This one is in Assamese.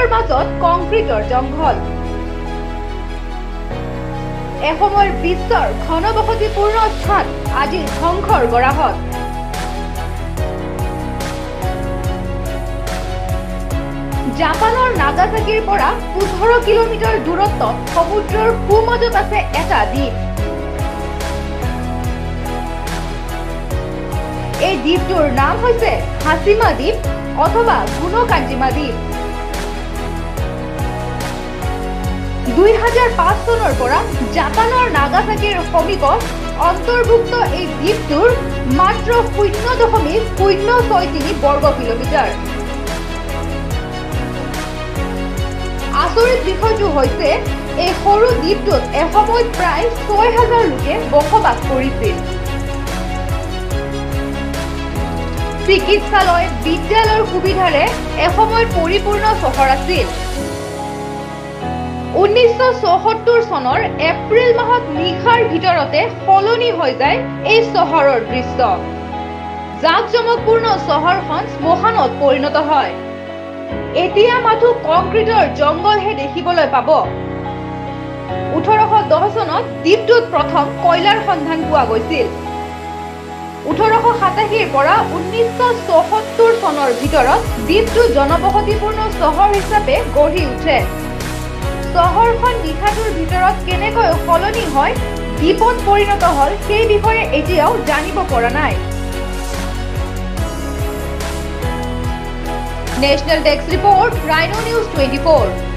চহৰৰ মাজত কংক্ৰিটৰ জংঘল। এসময়ৰ বিশ্বৰ ঘনবসতিপূৰ্ণ স্থান আজি ধ্বংসৰ গৰাহত। জাপানৰ নাগাচাকিৰ পৰা 15 কিলোমিটাৰ দূৰত্বত সমুদ্ৰৰ সোঁমাজত আছে এটা দ্বীপ। এই দ্বীপটোৰ নাম হৈছে হাছিমা দ্বীপ অথবা গুণকাঞ্জিমা দ্বীপ। 2005 চনৰ পৰা জাপানৰ নাগাচাকিৰ সমীপত অন্তৰ্ভুক্ত এই দ্বীপটোৰ মাত্ৰ 0.063 বৰ্গ কিলোমিটাৰ। আচৰিত বিষয়টো হৈছে এই সৰু দ্বীপটোত এসময়ত প্ৰায় 6000 লোকে বসবাস কৰিছিল। চিকিৎসালয়, বিদ্যালয়ৰ সুবিধাৰে এসময়ত পৰিপূৰ্ণ চহৰ আছিল। 1974 চনৰ এপ্ৰিল মাহত নিশাৰ ভিতৰতে সলনি হৈ যায় এই চহৰৰ দৃশ্য। জাকজমকপূৰ্ণ চহৰখন শ্মশানত পৰিণত হয়। এতিয়া মাথো কংক্ৰিটৰ জংঘলহে দেখিবলৈ পাব। 1810 চনত দ্বীপটোত প্ৰথম কয়লাৰ সন্ধান পোৱা গৈছিল। 1887ৰ পৰা 1974 চনৰ ভিতৰত দ্বীপটো জনবসতিপূৰ্ণ চহৰ হিচাপে গঢ়ি উঠে। চহৰখন নিশাটোৰ ভিতৰত কেনেকৈ সলনি হয়, দ্বীপত পৰিণত হ'ল সেই বিষয়ে এতিয়াও জানিব পৰা নাই। National Desk Report, Rhino News 24.